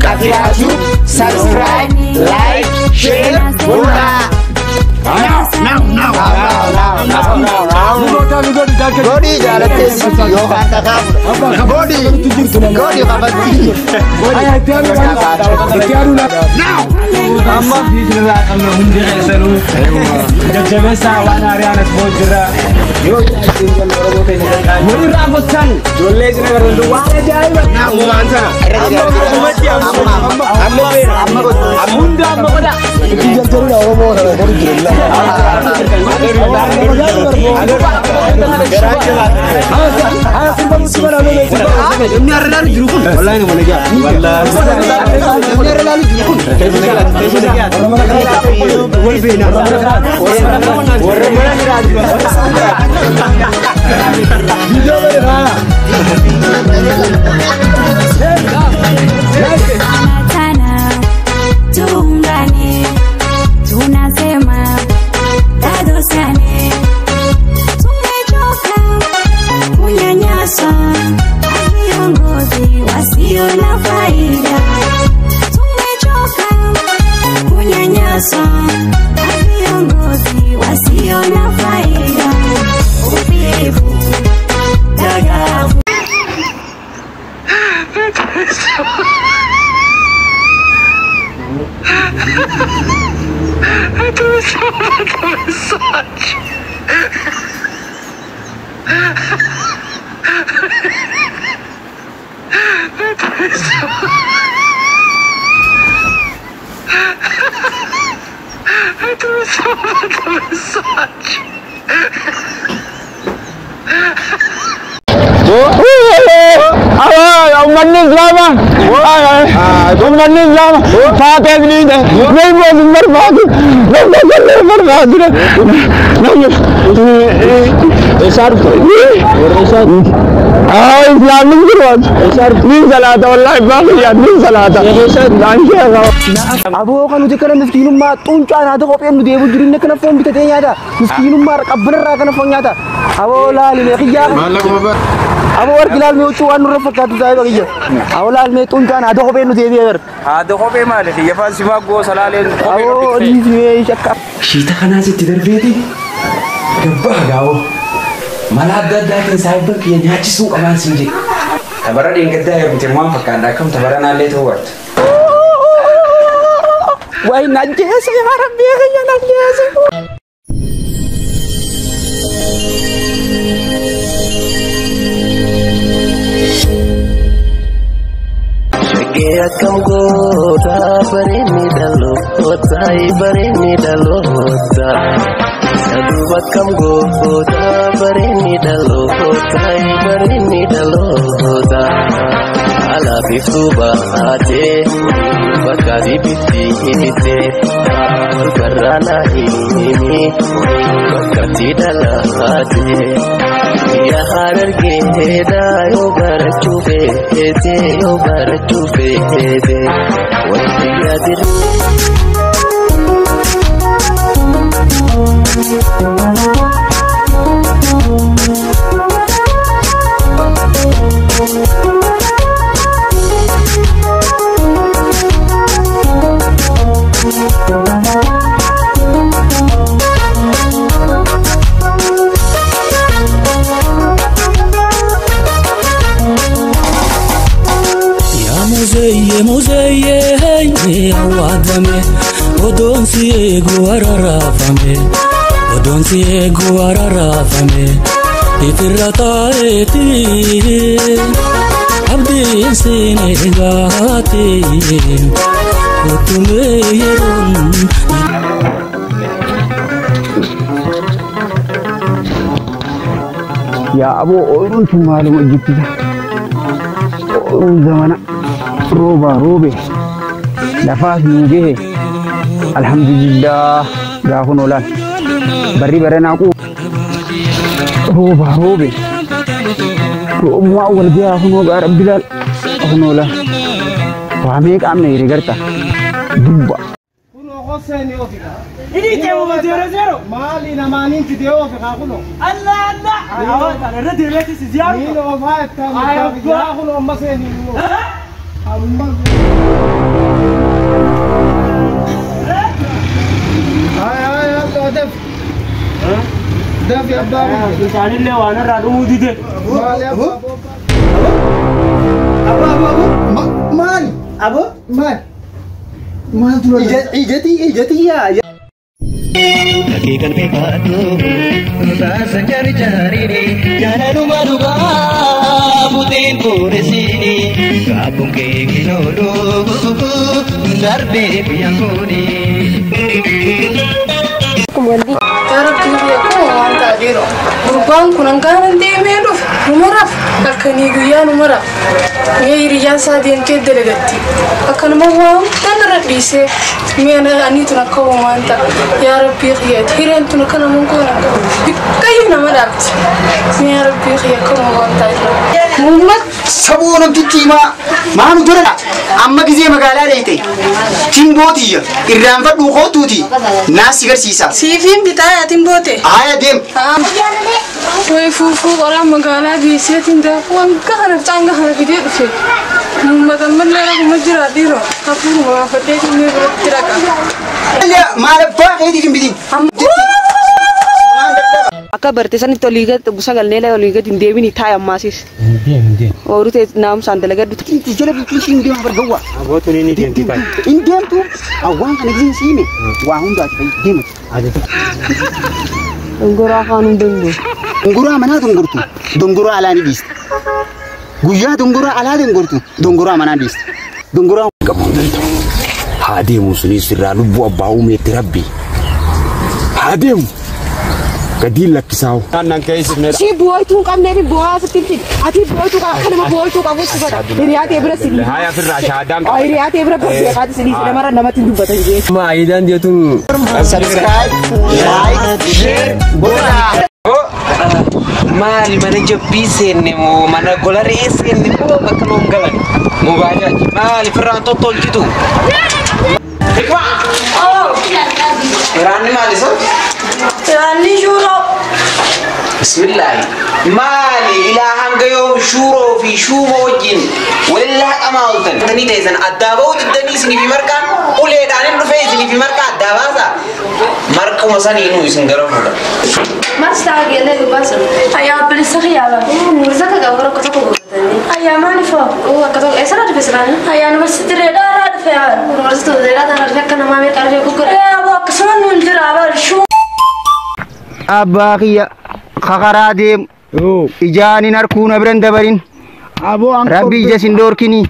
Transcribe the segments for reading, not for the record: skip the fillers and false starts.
Kafiraa Tube subscribe, like, share godhaa. Now, now, now, now, now, now, now. Godhi jaalattee yookaan dhagaa fudha. Godhi, godhi qabatti. Now. Amma fiidirraa qabna hundi keessanuu jajjabeessaa waan haaraan as boo jira. Yoo walirraa gochaan ijoollee isin agartan waan ajaa'iba. Ammumaan sana. Amma, amma, amma, amma. Hunda amma godha. Itti jaljaluudha Oromoo kana godhu jiru. Namni har'a ilaalu jiru kun. Wallaahi nama nagaa. Namni har'a ilaalu jiru kun. Wal beena. Warra mana jiraatu. Viidiyoo bari haa. Tana tuungane, tunasema dadosane, tumechoka kunyanyaswa na viongozi wasio na faida. Tumechoka kunyanyaswa na viongozi wasio na faida. Uvivu, dagavu. Uummanni Islaamaa uummanni Islaamaa faatee ni nama hin barbaadu, nama hin barbaadu. Eessaa dhufte? Warra eessaa? Ah, Islaamni barbaadu. Ni salaata, wallaahi baaqiyyaa ni salaata. Aboo kan nuti kana miskiinummaa xuuncaan haata kopheen nu deebu jiru inni kana foon bitatee nyaata. Miskiinummaa qabbanarraa kana foon nyaata. Aboo laalimee kiyyaa. Aboo warri ilaalmee huccuu waan nurra fakkaatu saayiba kiyya. Aboo laalimee xuuncaan haata kopheen nu deebi'ee bar. Haadha kophee maali? Kiyyafaan simaa goosa laaleen kophee. Aboo dhiismee shakka. Shiita kanaas itti darbeeti gabbaa gaa'oo mala adda addaatiin saayibban kiyya nyaachisuu qabaan siin jedhe. Tabara dheengaddaa heerumte waan fakkaadha akkam tabara naallee ta'uu barta. Wayi najjeese yaa rabbii kiyya najjeese. Shaggee akkam goota bareedni dhaloota bareedni dhaloota. Saduuba akkam goota bareedni dhaloota bareedni dhaloota. Alaaf iftuu baatee bakka bifti hiite walgarraa na himi bakka itti dhalaate. Yaa harargeedha yoo barachuu feete yoo barachuu feete wanti yaadiri. Yaa muzeeyye muzeeyye awwaadame odoon si eegu araraafame odoon si eegu araraafame ifirra taa'eeti abdiin siin eegaati kottumee yeroon. Yaa aboo ooyiruun tun maaluma hojjettisa? Ooyiruun zamana roobaa roobe lafaas nu gahe, alhamdulillah gaafun oolaan barri baranaa quu roobaa roobe roobumaa wal gahaa kunoo gaa rabbi laal kunoo laal waa meeqa amna yeree garta dubba. Ini teewuma 0-0. Maali namaaniin fidee oofe kaa kunoo. Allah Allah. Irra deemeetis ziyaaru. Niin oofaa jettaa yaa kunoo amma seenii immoo. Amma. Fincaanillee waan irraa dhumuu dide. Maal? Abo? Maal? Maal tura? Ijati ijati yaa. Daqiiqaan beekaatu raasa jaari jaariini jaalaluma dhugaa buteen booresiini gaabbuun kee kinoolu darbee biyya kooni. Gurbaan kun hangaan deemee dhufe numaraaf halkanii guyyaa numaraaf mee hiriyyaan isaa deemtee dalagatti akkanuma waan tanarra dhiisee mee ani tun akka uumaan ta'a yaa rabbii xiyyaati hireen tun akka namoon koon akka bikkayyuu nama dhaabdi mee yaa rabbii xiyya akka uumaan ta'a Muhammad saboo namtichi himaa maanu dura amma gizee magaalaa dheeyte timbootiyya irraanfadhuu kootuuti naas si garsiisa. Siifiin bitaa yaa timboote. Haaya deem. Way fuufuu qoraa magaalaa geesseetiin daakuu hanga kana caanga kana fidee dhufe. Muhammad ammallee rafuma jira dhiiroo hafuuruma baafadhee dhimmee biratti raqa. Maal abbaa keetiif hin bitin. Akka bartee sanitti olii gad sagalnee olii gad hin deebini taa'e ammaasis. Hin deemu. Ooluu ta'e naamusaan dalagadhu. Jala bultuun siin deema bargawwa. Abootuun inni deemti taa'e. Hin deemtu awwaan kana gizeen siime waa hundaati fa'i deemati. Dongoraa afaan hin danda'u. Dongoraa manaa dongortu dongoraa alaa ni dhiista. Guyyaa dongoraa alaa dongortu dongoraa manaa dhiista. Dongoraa qabu haa deemu sunis irraa lubbuu abbaa uumeetti rabbi haa deemu. Gadiin lakkisaa'u. Aannan keessifnee. Si bu'ootuu hin qabneef bu'aa sitti hin ati bu'ootuu qaba akka nama bu'ootuu qabu si godha. Hiriyaa ta'e bira si dhiisa. Haaya ofirraa shaadaan qaba. Hiriyaa ta'e bira beekaati si dhiisa namarra namatti hin dubbatan jee. Maayidaan jeetuun. Subscribe, like, share, godhaa. Maali mana jabbii seenne moo mana gola re'ee seenne moo bakka loon galan moo baajaaji maali firraan tottolchitu. Firaanni maali sun? Firaanni shuuroo. Bismillaahi. Maali ilaa hanga yoom shuuroo fi shuuma wajjin walillaa haqamaa ooltan. Tanii ta'e sana addaa ba'uu diddanii isinii fi marqaan uleedhaan hin dhufee isinii fi marqaa addaa baasa. Marquma saniinuu isin gara fuudha. Marsaa geellee dubbaasan. Ayyaa bilisa xiyyaaba. Murisa ka gabara akka tokko godhatanii. Ayyaa maaliif hoo? Akka tokko eessarra dhufe siraan? Ayyaa yuunivarsiitii reedhaa irraa dhufe yaa. Yuunivarsiitii reedhaa tana dhufe akka namaa meeqa dhufe gurgura. Yaa akkasuma nuun jira abaa shuu. Abbaa kiyya kakaraa deemu ijaan hin harkuu na biran dabarin. Rabbi ija sin dhoorkini.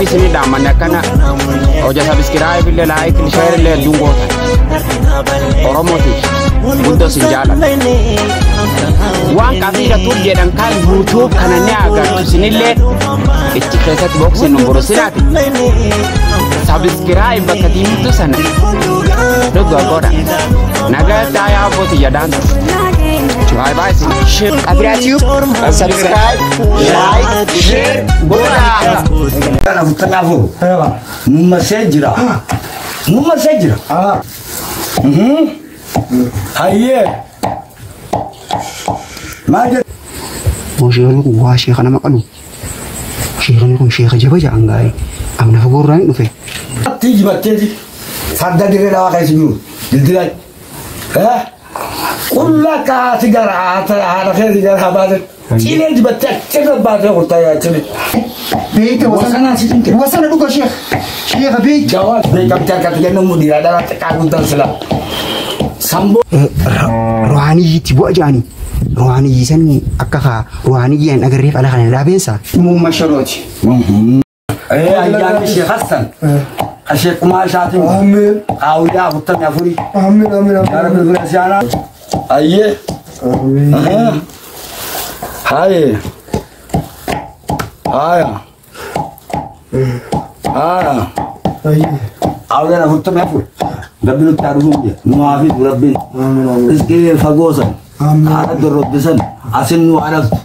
Isinii dhaammanne akkana hojii sabiskiraayib illee laayik sheer illee hedduun gootan Oromootiif guddoo sin jaalladha. Waan qabiidhatuuf jedhan kan yuutuub kana ni agartu isinillee itti keessatti booksin nu borosinaati. Sabiskiraayib bakka diimtuu sana dhugaa godha. Nagaa daayaa abbootii jedhaan. Bye bye. Share Abiraatiyuub subscribe, like, share godhaa. Kanaafuu mummasee jira. Mummasee jira. Hayyee. Maal jedhu? Sheekni kun waa sheeka nama qalu. Sheekni kun sheeka jaba jedhan gaa'e. Amna fagoorraa hin dhufe. Tiijibatteeti farda dirree dhawaa keessa jiru dildilaa. Qullaa kaati gara haadha keessa gara baate. Cilee dibattee achirra baatee kurtaa yaachine. Beeyte wasana dhuga sheek. Sheeka beeyte. Jawaa beekamtii harkatti kennamu dhiiraa dhalaa xiqqaa guddaan sila. Samboo. Ruhaaniyyiitti bu'a jaanii. Ruhaaniyyi sanni akka kaa ruhaaniyyi hin agarreef ala kana dhaabeensa. Muumma sharooti. Ayyaanni Sheekh Hassan. Sheekh Kumaa Shaatiin. Amiin. Kaawuyyaa 44. Amiin amiin amiin. Yaa Rabbi bira siyaanaa. Ayyee. Amiin. Haye. Haya. Haya. Awlan 44. Rabbi nutti haa dhufuun jee. Nu haa fidu Rabbiin. Rizqii fagoo san. Haadha dorrobbisan. Asin nu haa dhabdu.